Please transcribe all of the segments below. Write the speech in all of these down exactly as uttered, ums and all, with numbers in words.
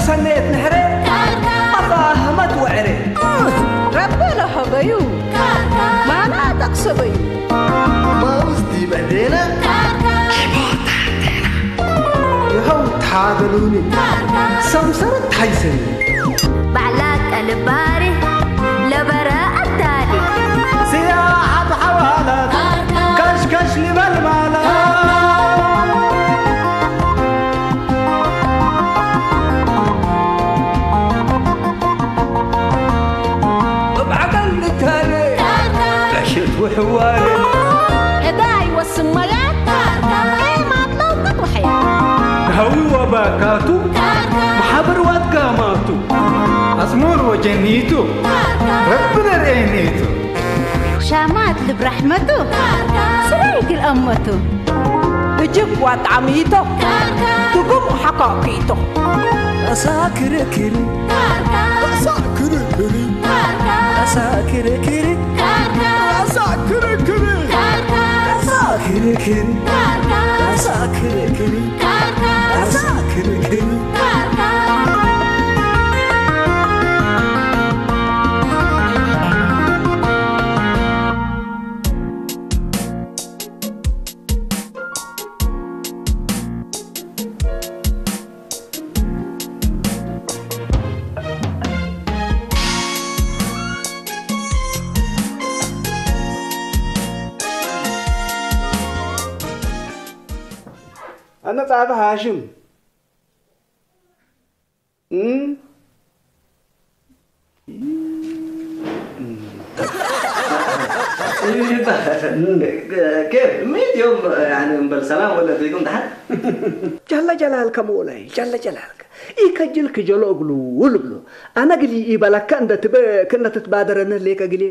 ሰኔት ንሕረ አፋህመት ወዕሬ። ረቢ ለሀበዩ ማና ጠቅሰበዩ። ማውዝ ዲብ እዴነ ይሀው ተሓደሉኒ ሰምሰረት ሐይሰኒ። ባዕላ ቀልባሪ ለበረ አታሊ። ስያሐት ሐዋላት ከሽከሽ ሊበል ማላ። እብ ዐቀል ልታነ በሽት ወሕዋነ። ሕዳይ ወስመያት ኤማት ለውቀት ወሐያት። ነሀዊ ወባካቱ መሓብር ወአትጋማቱ። አጽሙር ወጀኒቱ ረቢ ለርኤኒቱ። ሻማት ልብ ረሕመቱ ስለ እግል አመቱ። እጅብ ወአጣዕሚቶ ትጉም ሐካኪቶ። አሳ ክርክሪ፣ አሳ ክርክሪ፣ አሳ ክርክሪ፣ አሳ ክርክሪ፣ አሳ ክርክሪ፣ አሳ ክርክሪ፣ አሳ ክርክሪ። አነ ጻፈ ሃሽም። እም? ኬፍ፣ ሚት ዮም፣ ያኒ፣ እምበል ሰላም ወለ ፊኩም ደሐን። ጀለ ጀላልከ ሞላይ፣ ጀለ ጀላልከ። ኢከጅልክ ጀሎ እግሉ ልብሎ። አነ እግል ኢበለከ እንደ ትበ ክእነ ትትባደረኒ ህሌከ እግልዬ።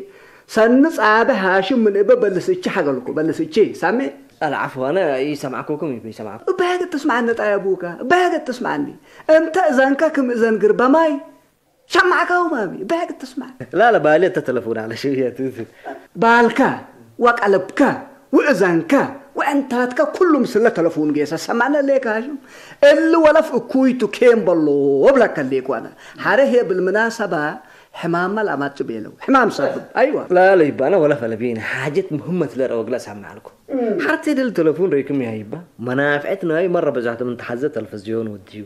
ሰኒ ጻበ ሃሽም ምን እበ በልስ እቼ ሐገልኩ፣ በልስ እቼ። ሳሜ። አልዓፍው፣ አነ ኢሰምዐኩኩም፣ ኢሰምዐኩ። እበ ሄገ ትስምዐኒ ጣይ አቡከ፣ እበ ሄገ ትስምዐኒ። እንተ እዘንከ ክም እዘን ግርበ ማይ ሸማዕካሁ ማሚ፣ እበ ሄገ ትስምዐኒ። ላለ ባሊ እተ ተለፉን አለ ሽየት። ባልከ ወቀልብከ ወእዘንከ ወዕንታትከ ኩሉ ምስለ ተለፉን ጌሰ ሰምዐነ ሌከ ሃሽም። እሊ ወለፍ እኩይ ቱ ኬን በሎ ወብለከ ሌኩ አነ። ሐረ ህዬ ብልምናሰባ ሕማመ ለአማጽእ ቤለው። ሕማም ሰብብ። አይዋ። ላ ለይባነ ወለ ፈለቤነ ሓጀት ምህመት ለረወግለ ሰምዐልኩ። እም። ሐርቴ ድል ተለፉን ረይኩም ያይባ። መናፍዐት ናይ መረ በዛቱ ምን ተሐዘ ተልፍዝዮን ወድዩ፣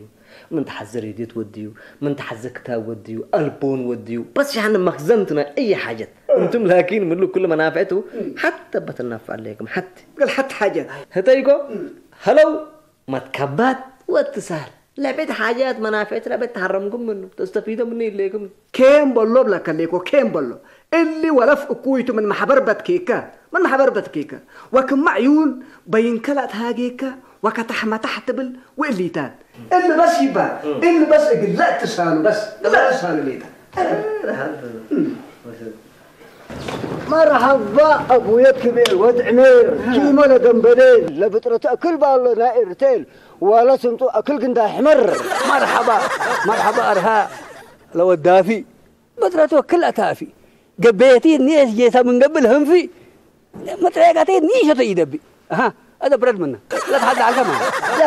ምን ተሐዘ ሬድዮት ወድዩ፣ ምን ተሐዘ ክታብ ወድዩ፣ አልቦን ወድዩ። በስ ሸሐነ መክዘንቱ ናይ አይ ሓጀት። እም። እንቱም ላኪን ምሉ ኩሉ መናፍዐቱ እም። ሐተ በትናፍ ዐሌኩም ሐቴ። እግል ሐት ሓጀት። ህተይኮ እም። ሀለው መትከባት ወእትሳል። ለቤት ሓጃት መናፍዕት ለቤት ተሐረምኩም ምኑ፣ ተስተፊዶ ምኑ ኢሌኩም። ኬን በሎ ብለከ ሌኮ፣ ኬን በሎ። እሊ ወለፍ እኩይቱ ምን መሕበር በትኬከ፣ ምን መሕበር በትኬከ። ወክመ ዕዩን በይንከ ለአትሃጌከ ወከታሕ መታሕ ትብል ወእሊታት። እሊ በስ ይባል፣ እም። እሊ በስ እግል ለእትሳሉ በስ፣ እም። ለእትሳሉ ሌጣ። እም። መርሐባ አቡየ ክሜል ወድ ዕሜር፣ ኪሞ ለደንበሌል፣ ለብጥረቱ አክል ባሎ ናይ ኤርቴል፣ ዋለ ስምጡ አክል ግንዳይ ሕመር። መርሐባ፣ መርሐባ አርሃ ለወዳፊ፣ ብጥረቱ አክል አታፊ፣ ገቤቲ ኔስ ጌሰ ምን ገብእ ለህንፊ፣ መጥሬቀቴ ኒሸቶ ኢደቢ። አሃ፣ አደ ብረድ ምነ። ለትሐዳልከ ማ። ላ፣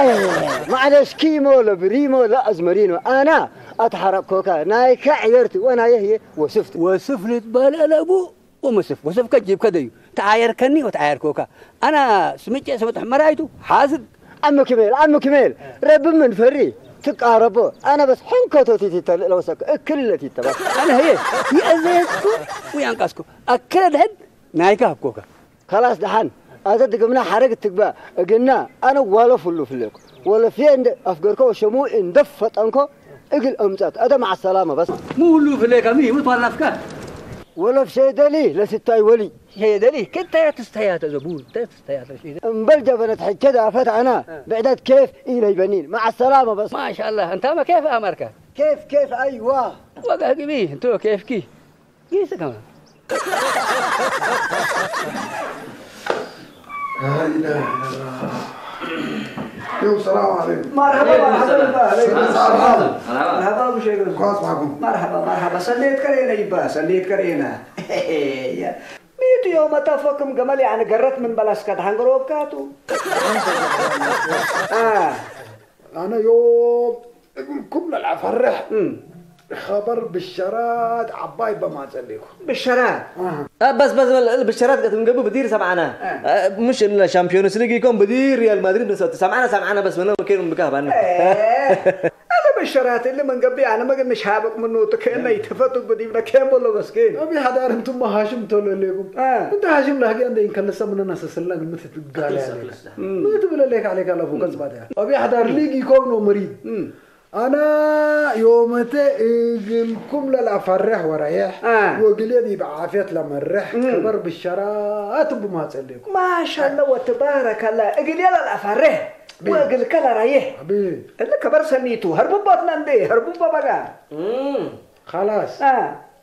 ማዕለሽ ኪሞ ለብሪሞ ለአዝመሪኖ። አና አትሐረቅኮከ። ናይከ ዕየርት ወናየ ህዬ ወስፍት። ወስፍ ልትባል አለቡ ወመስፍ። ወስፍከ ጂብከ ደዩ። ተዓየርከኒ ወተዓየርኮከ። አና ስምጨ ሰበት ሕመራይቱ ሓስድ። አም ክሜል፣ አም ክሜል። ረቢ ምን ፈሪ ትቃረቦ። አና በስ ሕንከቶቲት ይተልእ ለወሰከ። እክል ለቲተባ። አና ህዬ ይአዘየትኩ ወያንቃስኩ። አክለ ደሐን ናይከ ሀብኮከ። ከላስ ደሐን፣ አዘ ድግምና ሐረግ ትግበእ እግና፣ አነ ዋለፍ ሁሉ ፍሌኩ። ወለፍዬ እንደ አፍገርኮ ወሸሙ እንደ ፈጠንኮ እግል አምጸት፣ አደ መዐ ሰላመ በስ። ሙ ሁሉ ፍሌከ ሚ፣ ሙ ትዋላፍከ? ወለፍ ሼደሊ ለስታይ ወሊ። ሼደሊ፣ ክተ ትስተያተ ዘቡን፣ ተ ትስተያተ ሼደ። እምበል ጀበነት ሕቼ ዳፈት አነ፣ እ። ብዕደት ኬፍ ኢለይበኒን፣ መዐ ሰላመ በስ። ማሻአላህ፣ እንታመ ኬፍ አመርከ? ኬፍ ኬፍ፣ አይዋ። ወጋ ግቢ፣ እንቶ ኬፍኪ። ጊስ ከማን። لا إله إلا الله. يو، السلام عليكم. መርሐባ፣ عليكم መርሐባ፣ السلام. عليكم السلام. السلام. መርሐባ አቡ ሼክ። እንኳን አስማኩም። መርሐባ፣ መርሐባ። ሰሌት ከሬነ ይባ፣ ሰሌት ከሬነ። ሚቱ ዮም አጠፈክም ገመል፣ ያኒ ገረት ምን በላስ ከድሐን ገሮብካቱ። አ። አነ ዮም እግልኩም ለለአፈርሕ እም። ኸበር ብሸራት ዐባይ በማጸሌኩም። ብሸራት? አሃ። አ፣ በስ፣ በስ፣ በል፣ እል ብሸራት ቀት ምንገብእ ብዲር ሰምዐና። አ። አ፣ ምሽ እለ ሻምፒዮንስ ሊግ ኢኮን ብዲር ሪያል ማድሪድ ንሰቱ። ሰምዐና፣ ሰምዐና፣ በስ ምነ ወኬን ብካህ ባነ። ኤ፣ አለ ብሸራት እሊ ምንገብእ አነ መግን ንሻብቅ ምኑ ትክእነ ይትፈቱ ብዲብነ ኬን በሎ በስኬን። አቢ ሐዳር እንቱም ሃሽም ቶሎ ሌኩም። አ። እንተ ሃሽም ለህጌ እንደ ኢንከልሰ ምነ ነሰስለን ምትትጋለ አትልሰ፣ ያለ። አትልሰ። እም። ምትብለ ሌክ አሌክ አለፉ እም። ከጽባተ። አቢ ሐዳር ሊግ ኢኮን ነው መሪድ። እም። አነ ዮመቴ እግልኩም ለለአፈሬሕ ወረዬሕ አ። ወእግልዬ ዲብ ዓፍየት ለመሬሕ እም። ከበር ብሸራት እቡ ማጸሌኩም። ማሻአላ ወትባረከላ። እግልዬ ለለአፈሬሕ አቢ። ወእግልከ ለረዬሕ። አቢ። እሊ ከበር ሰኒቱ። ሀርቡቦትነ እንዴ፣ ሀርቡቦ በጋ። እም። ኸላስ። አ።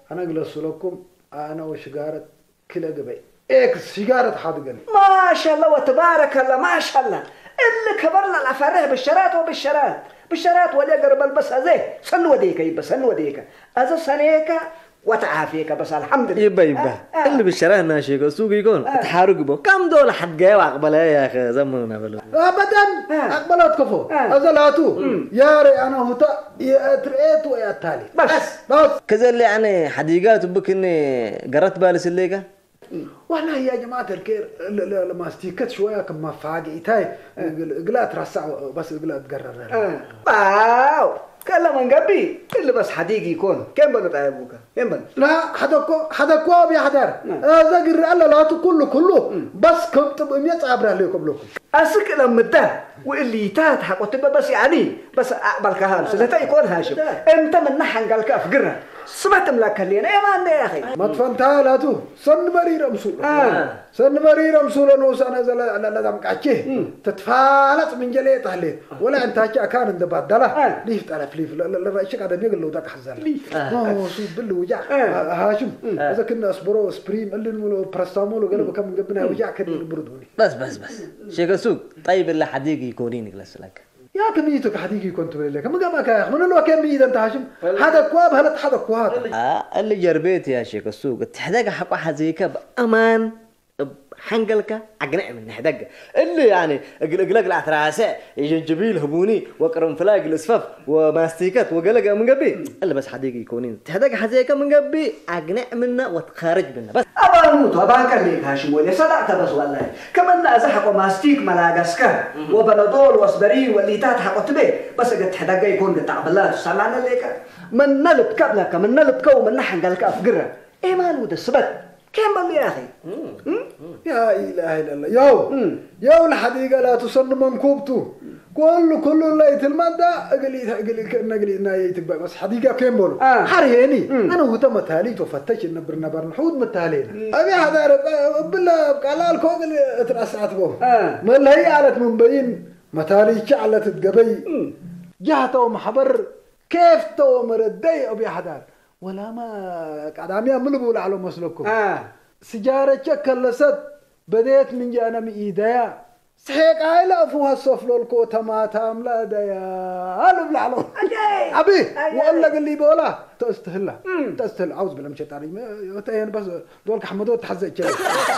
አነ እግለሱ ለኩም አነ ወሽጋረት ክለ ግበይ ኤክስ ሽጋረት ሐድገን። ማሻአላ ወትባረከላ፣ ማሻአላ። እሊ ከበር ለለአፈርህ ብሸራት ወብሸራት፣ ብሸራት ወሌ ገርበል በስ አዜ ሰኒ ወዴከ ይበ፣ ሰኒ ወዴከ። አዘ ሰኔከ ወተዓፌከ በስ አልሐምዱሊላህ። ይበ፣ ይበ። አ፣ አ። እሊ ብሸራት ናሼከ ሱግ ኢኮን፣ አ። እት ሐሩግ ቦ። ከም ዶል ሐድገየ ወአቅበለየ ያኸ ዘምነ በሎ። አበደን፣ አ። አቅበላት ከፎ። አ። አዘ ላቱ፣ እም። ያሬ አነ ሁታ የአትርኤት ወየአታሊ። በስ። በስ። ከዘለ ያኔ ሐዲጋት ብክኔ ገረት ባልስ ሌከ? ወላሂ ያ ጀማዐት አልኬር፣ ለ-፣ ለ-፣ ለማስቲከት ሽወያ ክም መፋገኢታይ፣ እግል-፣ እግላ ትረሳዕ በስ እግላ ትገረረ። አ። አው፣ ከለ መንገቢ፣ ክል በስ ሐዲግ ኢኮን። ኬን በሉ ጣየቡከ? ኬን በሉ? ላ፣ ሐደኮ፣ ሐደኮ አብ ያሕዳር። አ። አዘ ግር አለ ላቱ ኩሉ፣ ኩሉ፣ እም። በስ ክም ጥብእም የጻብር አለ ይኮብለኩም። አስክ ለምዳ ወእሊታት ሐቆ ትበ በስ ያኒ፣ በስ አቅበልከ ሃምስ ለተ ኢኮን ሃሽም። እንተ ምነ ሐንጋልከ አፍግረ። ስበት እምለከ ህሌነ ኤማን ያኺ። መትፈንታ ላቱ ሰኒ መሪር አምሱሎ። አ። ሰኒ መሪር አምሱሎ ኖስ አነ ዘለ-፣ ለለጠምቃቼ እም። ትትፋለጽ ምን ጀሌ ተህሌት። ወላ እንታቼ አካን እንደ ባደላ አ። ሊፍ ጠለፍ ሊፍ ለ-፣ ለ-፣ ለረእሽ ቀደም የግለው ደቅ ሐዘለ። ሊፍ። አ። ኖሱ ብል ውጃ አ። ሃሽም። እም። እዘ ክነ አስበሮ ስፕሪም እልን ሙሎ ፕረስታሞሎ ገለ እም። በከም ገብና እም። ውጃ ከዲን እም። ብሩድ ሆኒ። በስ፣ በስ፣ በስ። ሼክ ሱግ፣ ጠይብ እለ ሐዲግ ኢኮኒ ንግለስ ለከ። ያ ክም ኢቱ ከሐዲግ ኢኮን ትብል ለከ። ምገባከ ያኽ፣ ምን ሎ ከም ኢደን ተሃሽም፣ ሐደ እኳ በህለት ሐደ እኳ ሀተ። አ፣ እሊ ጀርቤት ያ ሼክ ሱግ፣ እት ሕደግ ሐቆ ሐዜከ በአማን እብ ሐንገልከ አግንዕ ምን ሕደግ። እሊ ያኒ እግል እግለግ ለአትራሰዕ፣ የጀንጅቢል ህቡኒ፣ ወቅርንፍላ እግል እስፈፍ፣ ወማስቲከት፣ ወገለገ ምን ገብእ፣ እሊ በስ ሐዲግ ኢኮኒን። ትሕደግ ሐዜከ ምን ገብእ፣ አግንዕ ምነ ወትካርጅ ምነ። በስ። አባኑ ቱ፣ አባንከ ሌክ ሃሽም ወሌ፣ ሰዳቅተ በስ ወላሂ። ከመና አዘ ሐቆ ማስቲክ መላገስከ፣ እህ። ወበነዶል ወአስበሪን ወሊታት ሐቆ ትቤ፣ በስ እግል ትሕደገ ኢኮን ግድ ተቅብላ ቱ ሰማነ ሌከ። ምነ ልብከ እብለከ፣ ምነ ልብከ ወምነ ሐንገልከ አፍግረ። ኤማን ወደ ስበት። ኬን በሉ ያኺ። እም? እም? ያ ኢላህ ኢላላህ። ያው፣ እም። ያው ለሐዲገ ላቱ ሰኒ መንኩብ ቱ። ኩሉ፣ ኩሉ ለይትልመዳ እግል ኢተ-፣ እግል ኢከ-፣ እነ እግል ኢትናየ ኢትግባእ በስ ሐዲጋ ኬን በሉ። አ። ሐር ሄኒ፣ እም። አነ ሁተ መታሊት ወፈተሽ እነብር ነበርን ሑድ መታሌነ። እም። አቢ ሐዳር፣ እብለ ቀላል ኮ እግል እትረሳት ቦ። አ። መለህይ አለት ምን በይን መታሊች አለት እትገበይ። እም። ጃህተ ወመሐበር ኬፍተ ወመረደይ አቢ ሐዳር። ወላመ ቀዳሚያ ምን ልቡ ለዐሎ መስለኩም? አ። ስጃረቼ ከለሰት በዴት ምን ጀአነ ምኢደያ፣ ስሔቃይ ለአፉ ሀሶፍ ሎልኮ ተማታም ለአደያ ልብ ለዐሎ። አጀይ! አቢ፣ አጀይ! ወአለ ግሊ ቦላ ተእስትህላ። እም። ተእስትህል፣ አውዝ ብለም ሸጣን፣ ተአየን በስ ዶል ከሐመዶ ተሐዘ እቸለ።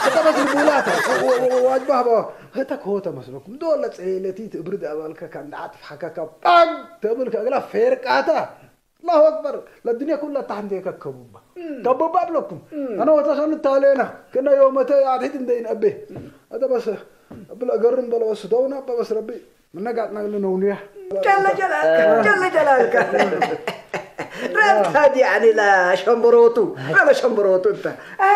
እተ በስ ልቡላተ፣ ወ-፣ ወ-፣ ወ-፣ ዋጅባህ በ-፣ ህተ ከሆተ መስለኩም። ዶለ ጼለቲ ትእብርድ አባልከ ከእንደ አጥፍ ሐከከ ጳግ ተብል ከእግላ ፌርቃታ። አላሁ አክበር። ለዱንያ ኩላ ታሕንቴ ከከቡባ። እም። ከቡባ እብለኩም። እም። አነ ወተሰኑ ታሌና። ክነ ዮመተ አድሒድ እንደ ኢነአቤ። እም። አተ በስ እብለ ገርም በለ ወስደውና በበስ ረቢ ምነ ጋጥና እግል ነውንያ። ጀለ ጀላልከ፣ ጀለ ጀላልከ። ረብት ሀዲ ያኒ ለሸንበሮቱ፣ ለሸንበሮቱ እንተ። አ፣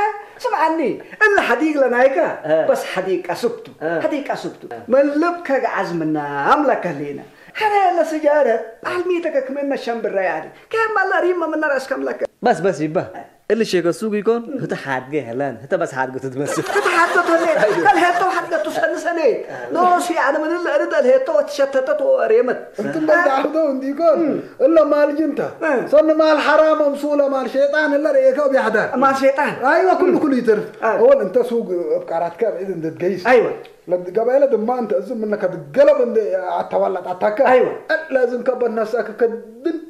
ስምዓኒ፣ እለ ሐዲግ ለናይከ፣ አ። በስ ሐዲግ ቀስብቱ፣ አ። ሐዲግ ቀስብቱ። አ። ምን ልብከ ገዓዝ ምና አምለከ ህሌነ። ሐረ ለስጃረት አልሚተከ ክምነ ሸንብረ ያኒ። ከመ ለሪመ ምነ ረአስከ አምለከ። በስ፣ በስ ይባ። እሊ ሼከ ሱግ ኢኮን፣ ህተ ሐድገ ይሀላን፣ ህተ በስ ሐድገ ትትመስል። ህተ ሐድገ ተኔ፣ ከልሄቶ ሐድገ ቱ ሰኒ ሰኔ። ኖስ ያነ ምን ለእርድ አልሄቶ ወትሸተተት ወሬመት። እንትን በል ዳዕዶ እንዲኮን፣ እም። እለ ማል ጅንተ። እም። ሰኒ ማል ሐራም አምሱለ ማል ሸይጣን እለ ርኤከው ቢያሕዳር። ማል ሸይጣን። አይወ፣ ኩሉ እም። ኩሉ ይትርፍ። አይ። አወል እንተ ሱግ እብቃራትከ ብዕድ እንድትገይስ። አይወ። ለገበያ ለድማ እንተ እዝም ምነ ከድገለብ እንደ አተዋላጣታከ። አይወ። ለዝም ከበት ነፍሰከ ከድን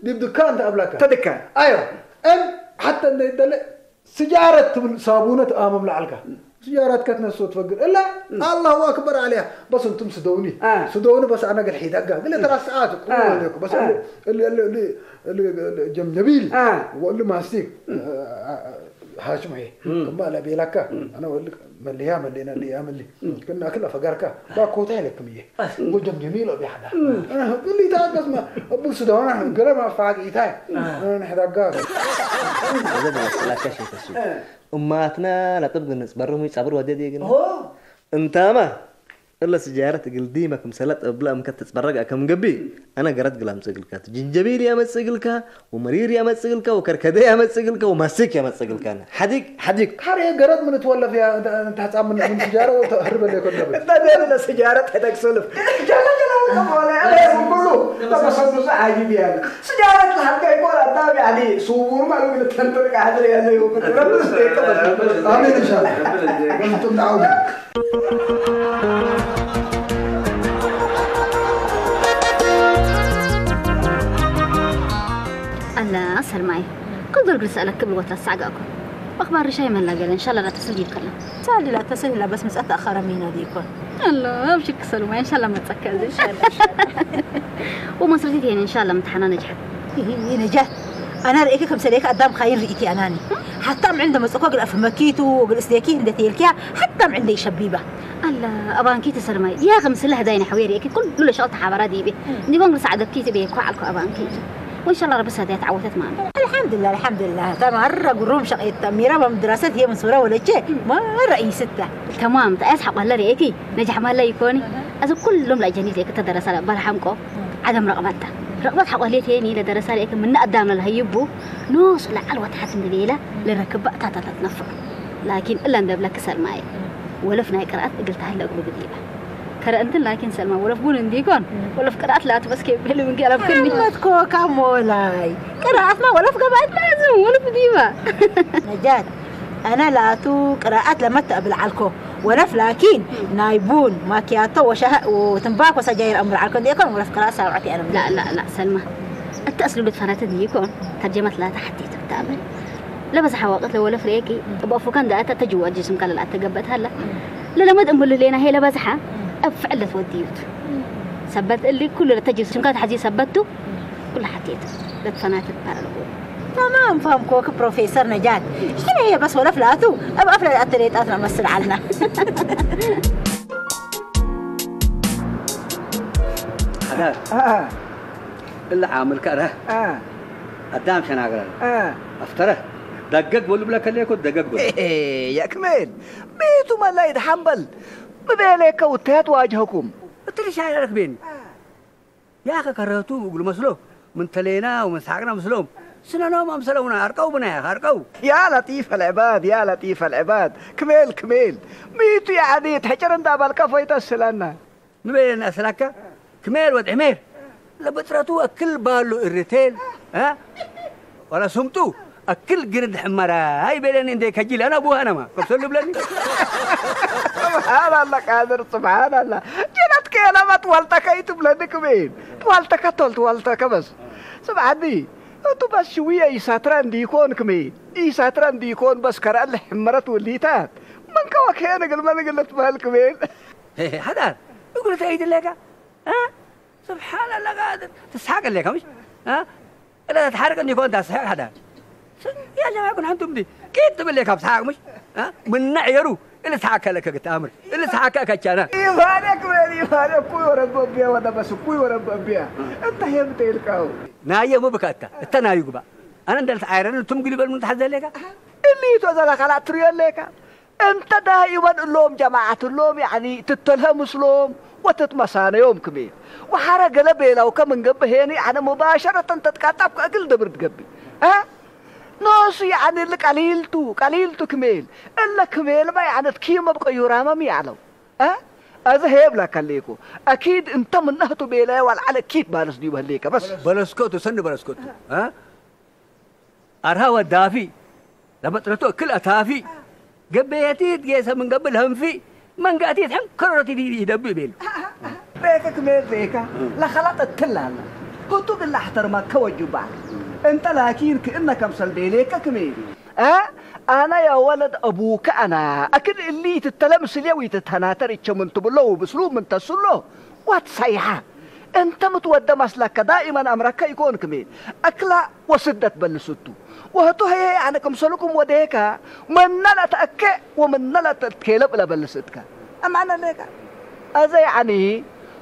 ዲብ ድካን ተአብለከ። ተድካን። አይወ። እን ሐተ እንደ ይደለ ስጃረት ትብል ሳቡነ ተአመም ለዐልከ። ስጃረት ከትነሶ ትፈግር እለ እም። አላሁ አክበር አለያ። በስ እንቱም ስደውኒ፣ አ። ስደውኒ በስ አነ እግል ሒደጋ። እግል አ። ተራስ ሰዓት እኮ አ። ወለኩ። በስ አ። እሊ፣ እሊ፣ እሊ፣ እሊ፣ እሊ፣ እሊ ጀምጀቢል አ። ወእሊ ማስቲክ፣ እም። አ፣ አ፣ አ፣ ሃሽም ሄ። እም። ክማ ለቤላካ፣ እም። አነ ወልቅ መልያ መሌና ልያ መሊ። እም። ክና ክላ ፈጋርካ፣ ባኮታ ይለክም እየ። አስ። ወጀምጀሚል ቢያዳ። እም። አ፣ እሊ ታቀስማ፣ እቡ ስደውና፣ ገለማ ፋቅ ኢታይ። አ። አ፣ ንሕዳጋ። ወዘ ብለስላካ ሸይከሱ። አ። እማትነ ለጥብቅ ንጽበርሁ ጸብር ወዴ ዲግነ። ኦሆ። እንታመ እለ ስጃረት እግል ዲመ ክምሰለ ጥብለ እምከ ትጽበረግ አከም ገብእ፣ አነ ገረት እግል አምጽእ እግልካ ቱ። ጅንጀቢል ያመጽእ እግልካ፣ ወመሪር ያመጽእ እግልካ፣ ወከርከደ ያመጽእ እግልካ፣ ወማስቲክ ያመጽእ እግልካ። ሐዲግ፣ ሐዲግ። ሐሬ ገረት ምን ትወለፍ ያ፣ እንተ፣ እንተ ሕጻን ምን፣ ምን ስጃረ ወተህርበ ለይኮን ነብር። እንተ ደር ለስጃረት ሄደግ ሱልፍ። ጀለ ጀለ ወቀቦለ፣ አለ ኩሉ። ተመሰሉ ዓጂብ ያለ። ስጃረት ለሐቀ ይቆል አዳም ያኒ ሱቡር ማለት ልተንጠቅ ቃድር ያለ ይወቅት ረብስ ደቀ። አሜን ኢንሻአላህ። ወንቱም ተዓውዱ። አላ ሰልማይ፣ ክል ዶል እግል ሰአለክ እብል ወትረሳዕ ገአኩ። ወአክባር ርሻይ መን ለገለ፣ እንሻላ ላተስል ዲብከ ለ። ሳሊ ላተስል ህላ በስ ምጽአት ተአኸረ ሚና ዲኮን። አላ፣ አብሽክ ሰልማይ፣ እንሻላ መጸከ እዜ። እንሻላ፣ እንሻላ። ወመስረቲት ሄን እንሻላ ምትሓና ነጅሐት። ይሄ ነጃት። አና ርኤኪ ከምሰሌኪ አዳም ካይን ርኢቲ አናኒ። ሐታ እም ዕንደ መጽእኮ እግል አፍህመኪቱ ወእግል እስሌኪ እንደ ቴልኪያ ሐታ እም ዕንደ ኢሸቢባ። አላ አባንኪ ተሰልማይ። ያ ክምስለ ህዳይነ ሐዌ ርኤኪ ኩሉ ለሸቅል ተሓበራ ዲቤ። እም። ኒቦን እግል ሰዓደኪ ትቤ እኮ ዐልኮ አባንኪ። ወእንሻላ ረቢ ሰዳይ ተዓወተት ማሚ። አልሐምዱሊላህ፣ አልሐምዱሊላህ። ተማረ ጉሩም ሸቄት ተሚረ በምድረሰት ህዬ ምን ሱረ ወለቼ እም። መረ ኢስተ። ተማም፣ ተአያስ ሐቆለ ርኤኪ። ነጅሕ ማለ ኢኮኒ። አሃ። አዚ ኩሎም ለአጀኒት ለክተ ደረሰ ለእባል ሐምቆ። እም። ዐደም ረቅበተ። ረቅበት ሐቆ ህሌት ሄኒ ለደረሰ ለእክ ምነ አዳም ለልሀይቡ ኖሱ ለዐል ወተሐት እንዴ ቤለ ለረክበ እታታ ለትነፍዑ። ላኪን እለ እንዴ ብለክ ሰልማየ፣ ወለፍ ናይ ቅርአት እግል ተሀለ እግሉ ብዲበ። ከረ እንትን ላኪን ሰልማ ወለፍ ቡን እንዲኮን፣ ወለፍ ቅርአት ላቱ በስ ኬቤል ምን ገለብክኒ። መትኮካ ሞላይ። ቅርአትማ ወለፍ ገብአት ላዝም ወለፍ ብዲበ። ነጃት፣ አነ ላቱ ቅርአት ለመተ እብል ዐልኮ። ወለፍ ላኪን ናይ ቡን፣ ማኪያቶ ወሻህ ወትንባኮ ሰጃይር አምር ዐልኮ እንዴ ኢኮን ወለፍ ቅርአት ሳብዐት የአነ። ላ፣ ላ፣ ላ፣ ሰልማ። እተ አስሉብ ልትፈናተ ዲኮን ተርጀመት ላተ ሐቴት ብታመ። ለበዝሐ ወቅት ለወለፍ ርኤኪ እብ አፉከ እንደ አተ ተጅወ ጅስምከ ለልአተገበት ሀለ። ለለመድ እምብሉ ሌና ሄ ለበዝሐ እብ ፍዕል ለትወድዩቱ። ሰበት እሊ ኩሉ ለተ ጅስምከ ተሐዚ ሰበቱ። ኩሉ ሐቴት ለትፈናተ ትታረቁ። ተማም ፋምኮክ ፕሮፌሰር ነጃት። ሕነ ህዬ በስ ወለፍ ላቱ እብ አፍለ ለአተሌጣት ነመስል ዐልና። ሐዳር። አ፣ አ። እለ ዓምልከ አረ። አ። አዳም ሸናግረ። አ። አፍተረ። ደገግ በሉ ብለከ ሌኮ ደገግ በሉ። ሄሄ፣ የክሜል፣ ሚቱ መላ ይድሐን በል። ምቤሌከ ውተያት ዋጅሀኩም። እትሊ ሻይረክ ቤኒ። አ። ያከ ከረቱ እግሉ መስሎ፣ ምን ተሌና ወምን ሰሐቅና ምስሎም፣ ስነኖም አምሰለውና፣ አርቀው ብነ ያከ አርቀው። ያ ለጢፍ አልዕባድ፣ ያ ለጢፍ አልዕባድ። ክሜል፣ ክሜል። ሚቱ ያዕኒ፣ ተሕጭር እንዳ በልከ ፈይተ እስለና። ሚ ቤለኒ አስላከ፣ ክሜር ወድ ዕሜር፣ ለብጥረቱ አክል ባሉ እርቴል፣ አ? ወለ ስምጡ አክል ግርድ ሕመራይ ቤለኒ እንዴ ከጂል፣ አነ አቡሃ ነማ፣ ከምሰል ልብለኒ። ስብሓን አላህ ቃድር፣ ስብሓን አላህ። ጀነት ከለመት ወልተከ ኢትብለኒ ክሜን። ወልተከ ቶልት ወልተከ በስ። ስብሓኒ፣ እቱ በስ ሽውየ ኢሳትረ እንዲኮን ክሜን። ኢሳትረ እንዲኮን በስ ከረአ ለሕመረት ውሊታት። መንከ ወኬን እግል መን እግል ልትበህል ክሜን። ሄ፣ ሄ፣ ሐዳር፣ እግሉ ተአይድ ሌከ? አ? ስብሓን አላህ፣ ቃድር፣ ትስሐቅ ሌከ፣ ምሽ? አ? እለ ተትሓርቅ እንዲኮን ታስሕቅ ሐዳር። ስ-፣ ያ ጀማዓ፣ ኩን ሐንቱም ዲ፣ ቂጥ ትብል ሌከ፣ ብትስሐቅ፣ ምሽ? አ? ምነ ዕየሩ፣ እለ ተስሐቅ ከለከ ግትአምር፣ እለ ተስሐቅ ከቻና። ኢፋኔ ክሜን፣ ኢፋኔ፣ እኩይ ወረብ እብያ፣ ወደ በስ እኩይ ወረብ እብያ። እንተ ሄም ቴልካው። ናየ ሙ ብከ እተ፣ እተ ናዩ ግባ። አነ እንደ ልትዓይረን፣ እንቱም ግሊበል ምን ተሐዘ ሌከ? እሊቶ ዘለከላ ትርዮ ሌከ? እንተ ዳኢመን እሎም ጀማዐት እሎም፣ ያዕኒ፣ ትተልሀ ምስሎም ወትትመሳነዮም ክሜ። ወሐረ ገሌ ቤላውከ ምን ገብእ ሄኒ፣ ያዕኒ፣ ሙባሸረተን ተትቃጣብከ እግል ድብር ትገብእ። አ? ኖሱ፣ ያዕኒ፣ እሊ ቀሊል ቱ፣ ቀሊል ቱ ክሜል። እለ ክሜልመ፣ ያዕኒ፣ እት ኪመ እብ ቀዩራመ ሚ ዐለው። አ? አዜ ሄብ ለከሌኮ። አኪድ እንተ ምነ ህቱ ቤለየ ወለዐለ እኪት ባለስ ዲቡ ህሌከ በስ። በለስኮቱ፣ ሰኒ በለስኮቱ። አ? አርሃ ወዳፊ፣ ለመጥረቱ እክል አታፊ፣ ገበየቲት ጌሰ ምን ገብእ ለህንፊ፣ መንገአቲት ሕም ከረሮቲት ይደብእ ቤሉ። ሬከ ክሜል ሬከ፣ ለኸለጥ እትላለ፣ ህቱ እግል ለአሕተርመከ ወጅብ በዐል። እንተ ላኪን ክእነ ከምሰል ቤሌከ ክሜል፣ አ? አነ ያ ወለድ አቡከ አነ። አክል እሊ ኢትተለ ምስልየ ወኢትትሀናተር እቸ ምን ትብሎ ውብስሉ ምን ተስሎ ወትሰይሐ። እንተ ምትወደ መስለከ ዳኢመን አምረከ ኢኮን ክሜ አክላ ወስደት በልስ እቱ። ወህቱ ህዬ አነ ክምሰልኩም ወዴከ ምነ ለተአኬ ወምነ ለተትኬለብ ለበልስ እትከ። አማነ ሌከ። አዘ ያዕኒ